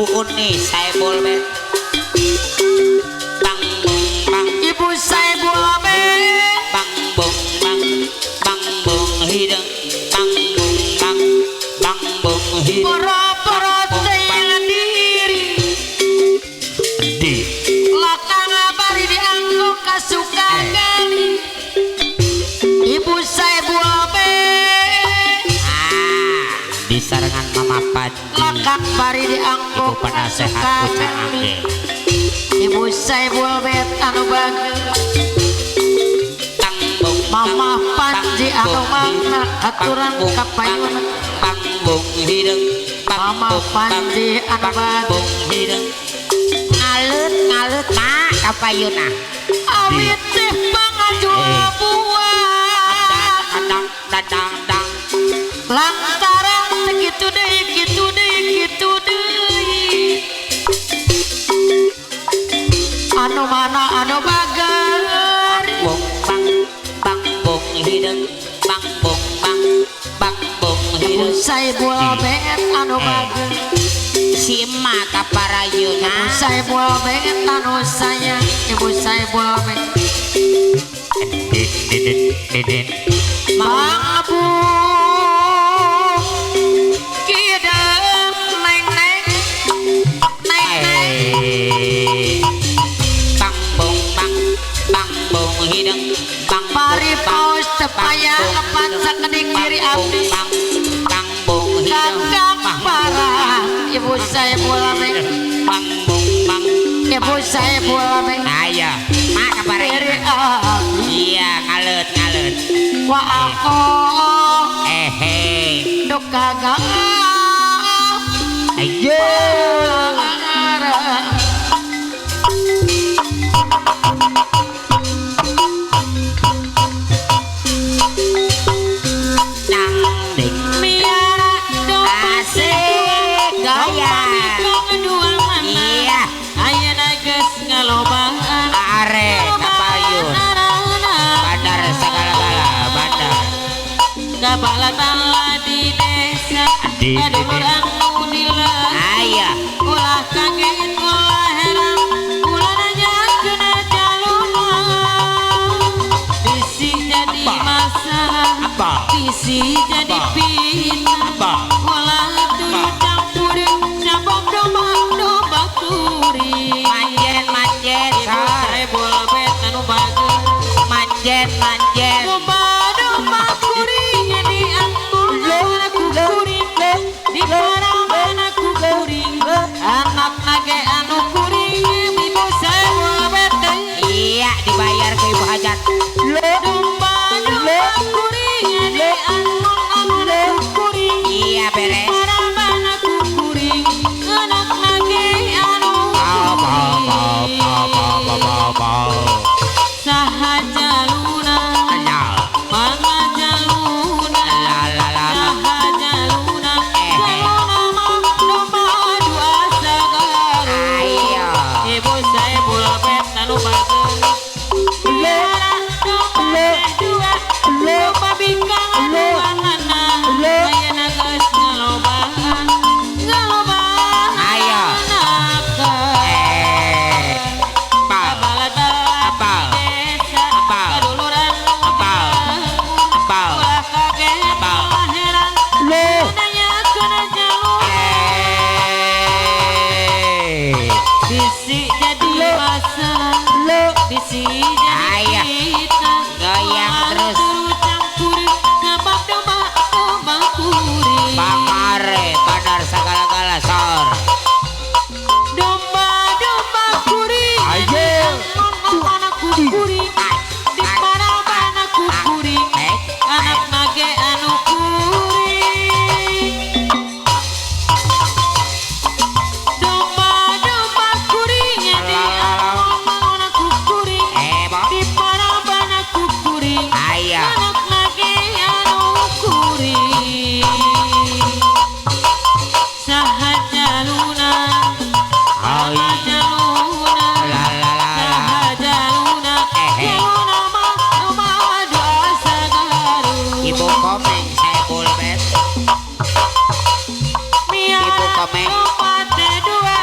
Ibu Uni Saebul Bet. Bang bung bang. Ibu Saebul Bet. Bang bung bang. Bang bung hidung. Bang bung bang. Bang bung hidung. Poro-poro teh diri. Di. Lakang bari dianggo kasuka gali. Ibu Saebul Bet. Ah, di sarengan Mama Panji. Lakang bari dianggo Ibu penasehat Ucang Angge. Ibu Saebul Bet anu bagus. Mama Panji anu mangna aturan kapayun. Bang bung hidung. Mama Panji anu bagus. Ngalut ngalut mak kapayun ah. Awit teh pangajual buah. Dadang dadang dang. Lantaran kitu deui kitu deui kitu deui. Anu mana anu bager. Bung bang bang bung hidung. Bang bung bang bang bung hidung. Ibu Saebul Bet anu bager. Si emak kaparayuna. Ibu Saebul Bet anu sayang. Ibu Saebul Bet. Bang bung kidem neng neng neng neng. Bang bung bang bang bung hidung. Bang pari paus tepaya lepat sakedik diri abdi. Bang bang bung hidung. Kakak parah Ibu Saebul Bet. Bang bung bang. Ibu Saebul Bet. Ayo mak kaparayuna. Iya ngalut ngalut. Wa aku eh duka gagal. Ayo. Nang ding miara asik gaya. Iya. Ayeuna geus ngalobaan. Are kapayun. Bandar segala-gala bandar. Kabalatala di desa. Aduh anu dilah. Aya. Ulah kaget ulah heran. Ulah nanya kena jaluna. Bisi jadi masalah. Apa? Bisi jadi fitnah. Ulah tuh campur sabab domba domba kuring. Manjen manjen. Ibu Saebul Bet anu bagus. Manjen manjen. Domba domba kuring di anggur ku kuring. Di mana ku kuring. Anak nage anu kuring. Ibu Saebul Bet. Iya dibayar ke ibu hajat. Domba domba kuring di anggur kuring. Iya beres. Mana ku kuring. Anak nage anu kuring. Saha jaluna, mangga jaluna, saha jaluna, jaluna mah domba adu asa garu. Ayo. Ibu Saebul Bet anu bagus. Miara domba teh dua, domba bikang duanana. Ayeuna geus ngalobaan, ngalobaan. Ayo. Apal. Apal. Apal. Apal. Apal. Apal. Bisi jadi masalah, bisi jadi fitnah. Goyang terus. Campur sabab domba domba kuring. Pamare bandar segala-gala sor. Domba domba kuring. Ayo. Anak kuring. Di mana ku kuring. Anak nage anu kuring. Domba domba kuring di mana ku kuring. Di mana ku kuring. Anak nage anu kuring. Saha jaluna, saha jaluna, saha jaluna, jaluna mah domba adu asa garu. Ibu Komeng Saebul Bet. Miara Ibu Komeng. Domba teh dua,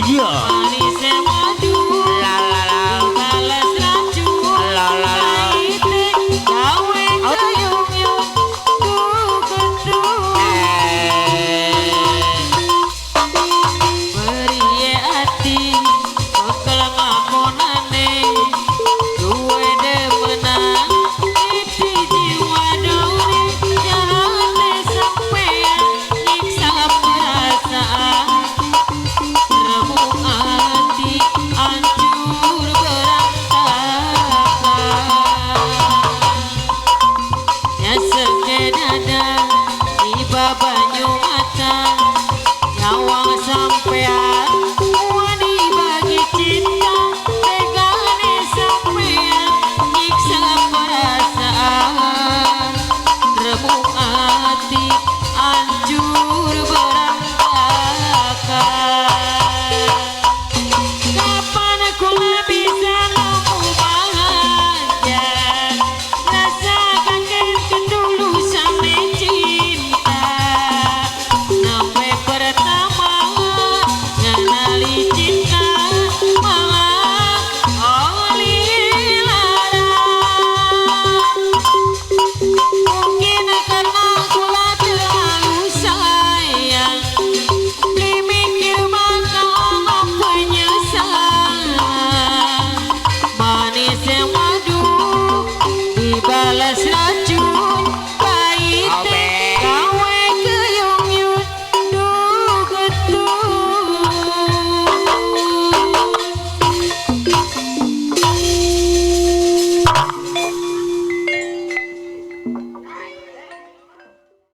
Iya.